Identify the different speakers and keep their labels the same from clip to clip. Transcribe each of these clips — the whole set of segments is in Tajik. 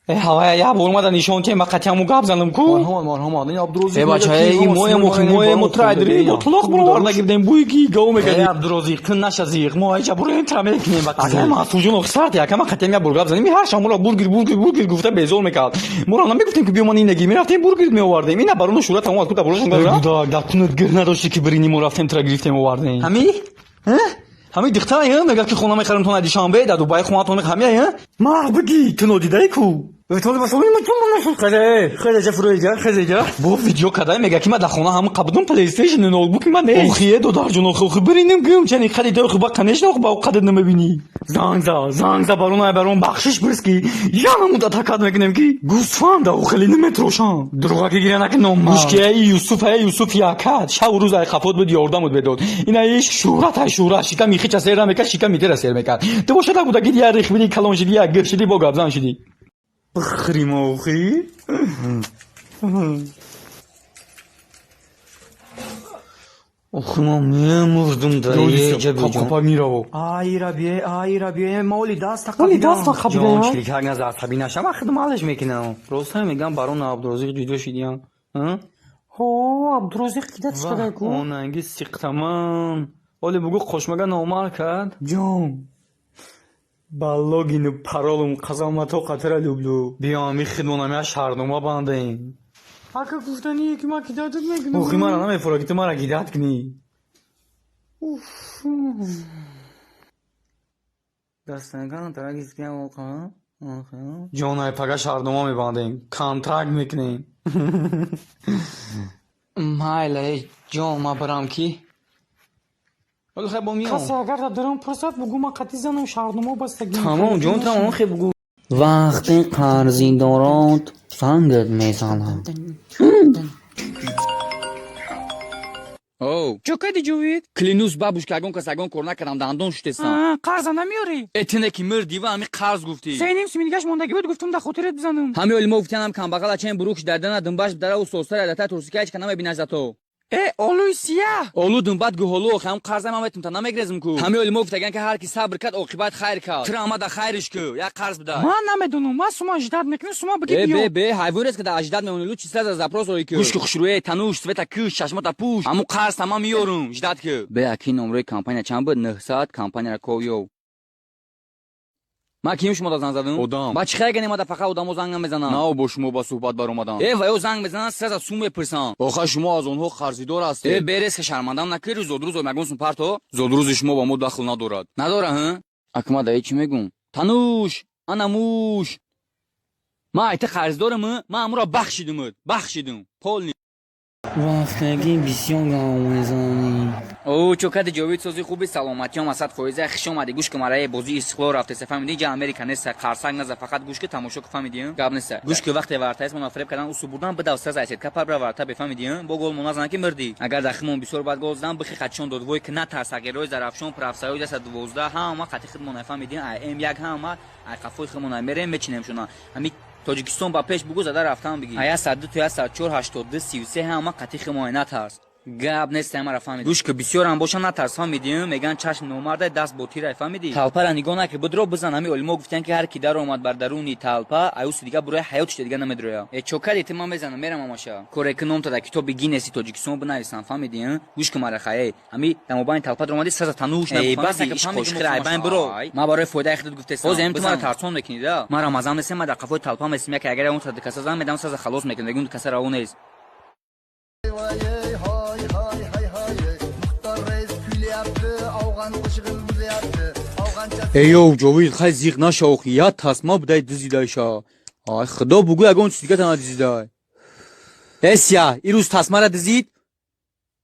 Speaker 1: Э, ҳавая я бор мада нишон тем, ба қатиаму гап занам ку.
Speaker 2: Марҳамат, марҳамат, ин Абдурозиқ.
Speaker 1: Э, бача, э, моем, охи, моем, трайдери, ботлоқ буроварда гирдем, буи ки гов мекардем. Э, Абдурозиқ, ту нашазиқ, мо айча буроем, тра мекунем ба акай Масурҷон, охи, сарт якама қатиам я бор гап занем, ҳар шаб моро бургер, бургер, бургер гуфта безор мекард. Моро намегуфтем, ки биё, ман ин наги мерафтем, бургер меовардем. Ина барону шура тамом аз кута болошон гап. Гудак, дар кунат гир надошти, ки бирини, мо рафтем, тра гирифтем, овардем. Ҳами? Ҳами дихтара мегӯяд, ки хона мехарем то на Душанбе, дар Дубай хонатон ҳамия. Мах биги, ту нодидаи ку. Бо видео кадай, мега, ки ма дар хона ҳама қабудум PlayStation, ноутбуки ма нест. Охие, додарҷон, охи, охи, биринем гим чани хади охи, ба конечно, охи, ба қадр намебинӣ. Занг за, занг за, барон, ай барон бахшиш бирс, ки янамуд атакат мекунем, ки гӯсфанда охели наметрошам. Дурӯға ки гиря наки нома. Гӯш ки, ай Юсуф, ай Юсуф якат. Шабу рӯз ай қафот буд, ёрдамуд бедод. Ина иш шӯҳрат, ай шӯҳрат, шиками хича сер намекард, шиками тера сер мекард. Ту бошад буда, ки я рих бидӣ, калон шидӣ, як гир шидӣ, бо гапзан шидӣ. Бихӯрим, охи. Охи, ман мемурдум да еҷа.
Speaker 2: Қапқапак мираво.
Speaker 1: Ай рабие, ай рабие, ма оли даста.
Speaker 2: Оли даста қабида.
Speaker 1: Ҷон, чиликак наза, асабӣ нашам, ман худам ҳалш мекунам. Рост мегам, барон Абдурозиқ ҷудо шидиям.
Speaker 2: Ҳо, Абдурозиқ кидат шуда ку.
Speaker 1: Онанги сиқтаман. Оли бугу, қошмага номар кард. Ҷон. Ба логину паролум қазамато қатра люблю. Биё, ами хидмонам я шаҳрнома бандаем.
Speaker 2: Ака, гуфтание, ки ман кидатат мекунам.
Speaker 1: Охи, мара намефура, ки ту мара кидат кунӣ. Дастанган тарагиския воқа. Ҷон, ай пага шаҳрнома мебандем, контракт мекунем. Майла, ҷон, ма барам ки. Оли хай, бо миём.
Speaker 2: Касе агар дар дарун пурсад, бугӯ, ман қатъи занам шаҳрнома бастагим.
Speaker 1: Тамом, ҷон, тамом, хе бугӯ.
Speaker 3: Вақте қарзидорот зангат мезананд.
Speaker 1: Оу.
Speaker 2: Чо кади, Ҷовид?
Speaker 1: Клянусь, бабушка, ягон кас ягон кор накардам, дандон шутестам.
Speaker 2: Қарза намеёрӣ?
Speaker 1: Э, тине ки мирдива, ҳами қарз гуфтӣ.
Speaker 2: 3,5 суми дигаш мондагӣ буд, гуфтум, дар хотират бизанам.
Speaker 1: Ҳами оли мо гуфтиянам, камбағала чен бурук дардана дунбаш дараву состара дата турсика ҳеч ка намебинаш зато.
Speaker 2: Э, олуи сияҳ.
Speaker 1: Олу дунбат гуҳолу, охи, ҳам қарзам ҳам метум та намегрезм ку. Ҳами оли мо гуфтаган, ки ҳар ки сабр кард, оқибат хайр кард. Тира омада хайриш ку, як қарз бидай.
Speaker 2: Ман намедонам, ман сума ждать мекунам, сума биги.
Speaker 1: Э,
Speaker 2: биё.
Speaker 1: бе, бе, ҳайвон рест, ки дар аждат мемонӣ, лу чиса за запрос рой ку. Гӯш ки, хушрӯе, тануш, света кӯш, чашмота пӯш. Ҳаму қарз тамам миёрум, ждать ку. Бе, аки номрои компания чанд буд? 900 компанияра ков ёв. Ман ким шумо да занг задам?
Speaker 4: Одам.
Speaker 1: Ба чӣ хайр гане, фақат одамо занг намезананд.
Speaker 4: На, бо шумо ба суҳбат баромадам.
Speaker 1: Э, ва ё занг мезананд, сразу сум мепурсанд.
Speaker 4: Охир шумо аз онҳо қарзидор
Speaker 1: Э,
Speaker 4: ҳастед.
Speaker 1: берес, ки шармандам накарди, зодрӯз ягон сум парто.
Speaker 4: Зодрӯзи шумо ба мо дахл надорад.
Speaker 1: Надора, ҳа? Акма да чӣ мегум? Тануш, ана муш. Ман айта қарздорам, ман амуро бахшидум, бахшидум. Полный.
Speaker 3: Вақтаги бисёр гап мезанӣ.
Speaker 1: О, чо кади, Ҷовид, сози, хуби, саломатиём 100%. Хиш омадӣ. Гӯш ки, марае бозии Истиқлол рафтеса, фаҳмидӣ? Ҷа Америка неста, қарсак наза, фақат гӯш ки, тамошо ки, фаҳмидӣ? Гап неста. Гӯш ки, вақте вартаист мона фиреб кардан, усу бурдан, бидав саза сетка пар, бира варта, бефаҳмидӣ? Бо гол мо назанан, ки мирдӣ. Агар дар химон бисёр бад гол задан, бихи қатишон додвой ки, натарс, агерои Зарафшон, профсоюз 112 ҳама қати хидмона, фаҳмидӣ? Ай М1 ҳама ай қафои хидмона мерем, мечинем шуна. Ҳами Тоҷикистон ба пеш бугӯ, зада рафтан биги. Ая 102 то 104 82 33 ҳама қати химона, натарс. Гап нест, ҳамара фаҳмидӣ? Гӯш ки, бисёрам боша, натарс, фаҳмидӣ? Меган, чашм номарда, даст ботирай, фаҳмидӣ? Талпара нигоҳ накӣ, будро бизан. Ҳами олимо гуфтиян, ки ҳар ки даромад бар даруни талпа, аюси дига бурои ҳаётиш дига намедроя. Э, чокади ти, ман мезанам, мерам амаша коре ки номта дар китоби Гиннеси Тоҷикистон бинависам, фаҳмидӣ? Гӯш ки, мара хае, ҳами дамобайни талпа даромадӣ, саза тануш. Набас, бро, ман барои фоидаи худат гуфтесам. Ҳозир ту мара тарсон мекунӣ да, ман рамазан нестем, ман дар қафои талпа местем, яке агар он каса зан медам, саза халос мекунам, мегӯм, каса раво нест.
Speaker 5: Ай hay hay hay hay. Muxtor rais kuylayapti, afg'on qo'shig'ini buzyapti. Afg'oncha
Speaker 4: Эйов, Ҷовид, хай, зиқ наша, охи, як тасма будай, дизидайша. Ай худо, бугӯ, ягон чиз дига тана дизидай.
Speaker 1: Эсия, ирӯз тасмара дизид,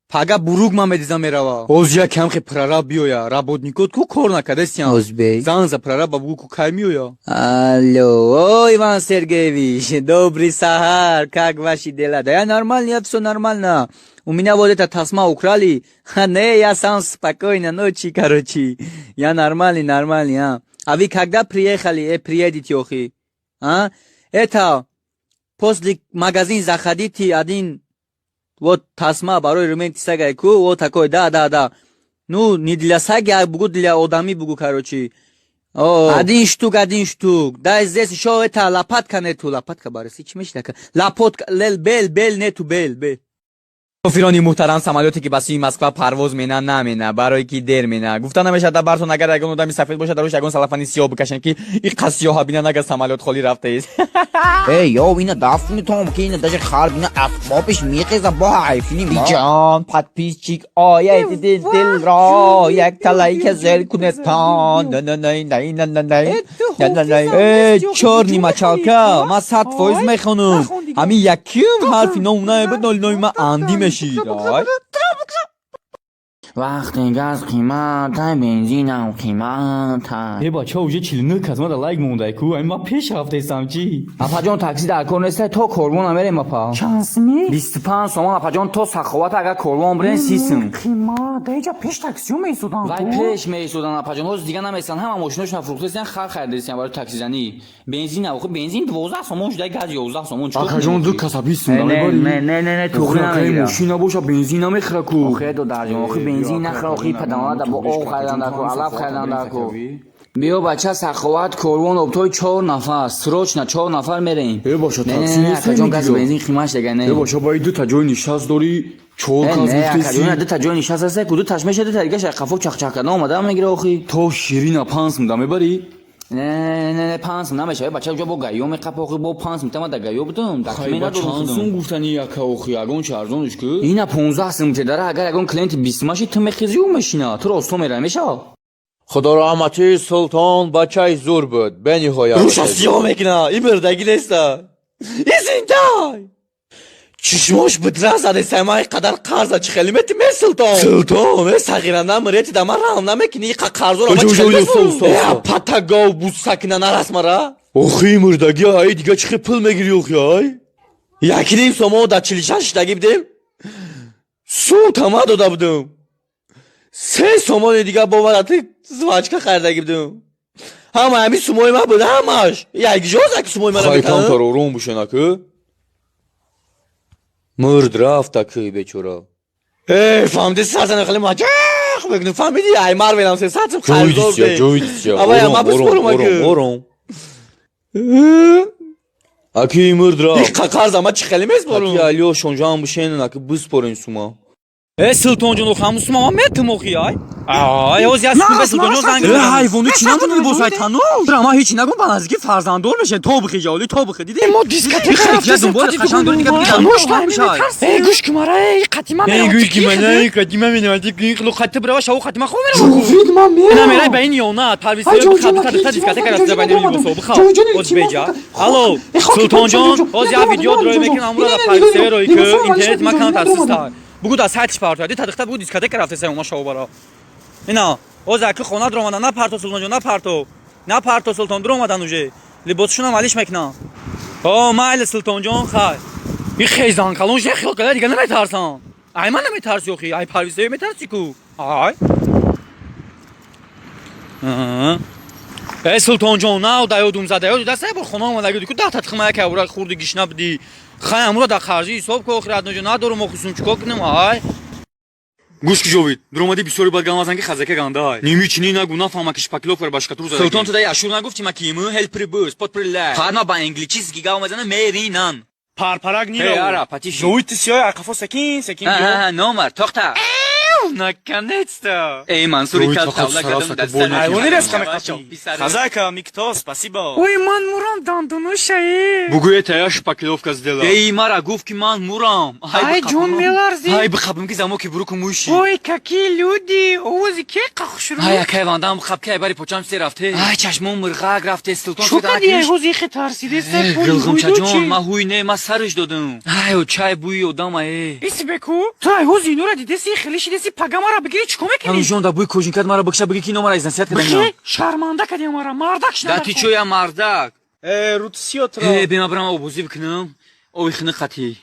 Speaker 1: пага буруг ман медизам, мерава.
Speaker 4: Ҳозир як камхе прораб биёя, работникот ку кор накардестиям.
Speaker 3: Озбек.
Speaker 4: Занг за прораба, бугӯ, ку кай меоя.
Speaker 3: Алло, о, Иван Сергеевич, добрый сахар, как ваши дела? Да я нормально, я все нормально. У меня вот эта тасма украли. Ха, не, я сам спокойно ночи, короче. Я нормальный, нормальный, а. А вы когда приехали, приедете, охи? А? Это, после магазин заходите, один, вот тасма барои ремень сагай ку, вот такой, да, да, да. Ну, не для саги, а бугу для одами бугу, короче. О, один штук, один штук. Дай здесь еще это лопатка нету. Лопатка барыси чӣ мешидака? Лопатка, лел, бел, бел нету, бел, бел.
Speaker 4: Мусофирони муҳтарам, самолёте ки ба сӯи Москва парвоз мена намена, барое ки дер мена. Гуфта намешавад бартон, агар ягон одами сафед бошад, дар рӯш ягон салафани сиёҳ бикашанд, ки иқа сиёҳа бинанд, агар самолёт холӣ рафтаист.
Speaker 1: Эй, ё, ина дафнитом ки ина даже харб ина асбобиш мехеза бо ҳайфини ма.
Speaker 3: Ҷон, подписчик, оя дил дилро як талайка зел кунетон. На на на на на на на на на на. Э, чёрный мочалка, ман 100% мехонам. Ҳамин якум ҳарфи ному намебуд, ноли номи ман Анди мешид. Ай.
Speaker 1: Вақте газ қимат, бензинам қимат.
Speaker 4: Э, бача, уже 49 кас мада лайк мондай ку, ай ма пеш рафтесам чӣ?
Speaker 1: Апаҷон, такси дар кор неста, то Корвона мерем, апа.
Speaker 2: Чанд сими?
Speaker 1: 25 сомон, апаҷон, то Саховат агар Корвон бирем, 30 сум.
Speaker 2: Қимат, даиҷа пеш таксиё меисодан.
Speaker 1: Вай, пеш меисодан, апаҷон, ҳозир дига намесан, ҳама мошиношона фурӯхтесиян, хар харидесиян барои таксизанӣ. Бензин, охи бензин 12 сомон шуда, газ 11 сомон.
Speaker 4: Акаҷон, ду каса 20 сум
Speaker 1: Не, не, не, не, не, туғри намегирам.
Speaker 4: Мошин набоша, бензин намехӯра ку.
Speaker 1: Охе, додарҷон, охи бензин нахӯра, охи падамада бо об харидан дар ку, алаф харидан дар ку. Биё, бача, Саховат, Корвон, обтой чор нафар, срочно чор нафар мерем.
Speaker 4: Э, баша,
Speaker 1: Не,
Speaker 4: такси
Speaker 1: не, не,
Speaker 4: нест,
Speaker 1: акаҷон, газ
Speaker 4: мегирӣ?
Speaker 1: бензин қимат шуда, не.
Speaker 4: Э, баша, баи дута ҷои нишаст дорӣ, чор
Speaker 1: Э,
Speaker 4: кас
Speaker 1: не,
Speaker 4: гуфтеси.
Speaker 1: акаҷон, дута ҷои нишаст аст ку, дуташ меша, дута дигаша қафо чахчах кардан омада мегира охи.
Speaker 4: То Ширина 5 сум да мебарӣ?
Speaker 1: Не, не, не, 5 сум намеша, бача, уҷа бо гаё меқапа охи, бо 5 сум тама да гаё будум,
Speaker 4: Хай,
Speaker 1: дакме
Speaker 4: ба
Speaker 1: надорум
Speaker 4: чанд
Speaker 1: худум.
Speaker 4: сум гуфтани яка охи, ягон чи арзонш ку?
Speaker 1: Ина 15 сум дара, агар ягон клиенти 20 маши, ту мехези, ӯ мешина, ту росто мерай мешава.
Speaker 6: Худо раҳматӣ, Султон бачаи зур буд, бениҳоят.
Speaker 4: Рӯша сиёҳ мекуна, и мирдагӣ неста. Изинтай. Чишмош бидра задесай, ман ин қадар қарза чӣ хеле мети ме, Султон? Султон, э, сағира намирети, да ман раҳм намекунӣ, иқа қарзора ман чӣ хеле. Э, патагов бусакина нарас мара.
Speaker 6: Охи, мирдагӣ, ай дига чӣ хел пул мегирӣ охи, ай?
Speaker 4: 1,5 сомон дар 46 шидагӣ будем. Сум тама дода будум. 3 сомони дига боварати жвачка харидагӣ будум. Ҳама ҳамин сумои ман буд, ҳамаш. Як ҷоза ки сумои мара
Speaker 6: Хай,
Speaker 4: метавон.
Speaker 6: камтар ором бошен, аку. Мурд рафт, аки бечора.
Speaker 4: Э, фаҳмиди, сарзана хеле маҷақ мекунӣ, фаҳмиди? Ай мар велам 300 сум қарздор
Speaker 6: Ҷовидисия,
Speaker 4: будем.
Speaker 6: ҷовидисия.
Speaker 4: Авай,
Speaker 6: Ором,
Speaker 4: ма
Speaker 6: ором,
Speaker 4: биспорум,
Speaker 6: ором,
Speaker 4: аку.
Speaker 6: ором. Аки мурд рафт.
Speaker 4: Иқа қарза ма чӣ хеле меспорум?
Speaker 6: Аки Алёшон ҷамъ бошен, аки биспорен сума.
Speaker 4: Э, Султонҷон, охи ҳамун сума ман метум охи, ай. Ай, ҳозир як секунд, Султонҷон занг
Speaker 2: Э,
Speaker 4: мезанам. Ҳайвону чӣ намуди либосҳои тану? Бира, ман ҳечи нагум, ба наздики фарзанддор мешем. То бихи, ҷаволи, то бихи, диди?
Speaker 2: Мо дискотека рафтесем. Э, гӯш ки мара, э, қатима.
Speaker 4: Э, гӯш ки мана, қатима менавад, хати бирава шаву, қатима хоб меравад.
Speaker 2: Ҷовид, ман мерам.
Speaker 4: Ина мерай ба ин ёна, парвиз
Speaker 2: Ай, ҷовид,
Speaker 4: хат
Speaker 2: ҷон,
Speaker 4: хат хат дискотека рафта ба ин либосҳо бихав.
Speaker 2: Ҷовид, ҷон,
Speaker 4: Оз
Speaker 2: илтимос.
Speaker 4: беҷа. Алло,
Speaker 2: Э, хоки,
Speaker 4: Султонҷон,
Speaker 2: ҷон,
Speaker 4: оз
Speaker 2: ҷон,
Speaker 4: як видео
Speaker 2: ҷон,
Speaker 4: дрои
Speaker 2: ҷон,
Speaker 4: мекунам, амро
Speaker 2: не,
Speaker 4: да
Speaker 2: не,
Speaker 4: парвиз
Speaker 2: не,
Speaker 4: рои
Speaker 2: не,
Speaker 4: ки
Speaker 2: либосҳоро
Speaker 4: интернет
Speaker 2: ҷон,
Speaker 4: ма кана
Speaker 2: ҷон,
Speaker 4: тасиста. Бугу да сайтиш партоя, ди тадихта бугу дискотека рафта сай ома шаву бара. Ина, оз аки хона дромадан, на парто, Султонҷон, на парто. На парто, Султон, дромадан уже. Либосшунам алиш мекунам. О, майли, Султонҷон, хай. И хезан калон ше хел када дига наметарсам. Ай, ман наметарси охи, ай парвиз метарси ку. Ай. Аҳа. Э, Султонҷон, на да ёдум зада, ёд да сай бор хона омада ку, 10 та тухма яке авра хурди гишна будӣ. Хай, амура да қарзӣ ҳисоб ку охи, радноҷон, надорум охи сум, чикор кунем, ай. Гӯш ки, Ҷовид, дуромади бисёри бад гамазан ки хазака гандай. Ними чини нагу, нафаҳма ки шпаклёвка ба шкатур зада. Султон, ту дай ашур нагуфти ма ки иму хел прибус, под прилай. Фақат ма ба англичиски гав мезанам, меринан.
Speaker 7: Парпарак
Speaker 4: Эй,
Speaker 7: нира.
Speaker 4: ара, потише.
Speaker 7: Ҷовид, ти сиёи ақафо секин секин биё.
Speaker 1: Ага, номер, тохта.
Speaker 4: Наконец-то.
Speaker 1: Эй, Мансури,
Speaker 6: Ҷовид,
Speaker 1: кал
Speaker 6: фақат
Speaker 1: тавла
Speaker 6: сараса
Speaker 1: кардам
Speaker 6: ки бой
Speaker 1: даста.
Speaker 7: Ҳайвони резка меқапӣ. Хазака, микто, спасибо.
Speaker 2: Ой, ман мурам, дандоношае.
Speaker 4: Бугӯе тая шпаклёвка сделал. Эй, мара гуфт ки ман мурам.
Speaker 2: Ай, ҷон, меларзӣ.
Speaker 4: Ай, бихабм ки замоки буруку мӯши.
Speaker 2: Ой, какие люди, овози ке қахшуру.
Speaker 1: Ай, акай вандам хаб ки ай бари почам се рафте. Ай, чашмон мирғак рафте, Султон.
Speaker 2: Чо кади, ай ҳози ихе тарсидеста?
Speaker 1: Гилғимчаҷон, ман ҳуй не, ман сариш додам. Ай, чай бӯи одам, ай.
Speaker 2: Исбеку, ту ай ҳози инора дидеси, хеле шидеси, пага мара бигири, чико мекунӣ?
Speaker 1: Ҳаминҷон да бӯи кожинкат мара бикша, биги ки ино мара изнасиҳат кардам.
Speaker 2: Бихе, шарманда кади мара, мардак
Speaker 1: Да
Speaker 2: шина.
Speaker 1: ти чоя мардак.
Speaker 7: Э, рутсиётро.
Speaker 1: Э, бема бирам обозӣ бикунам. Оби хиниқ қатӣ.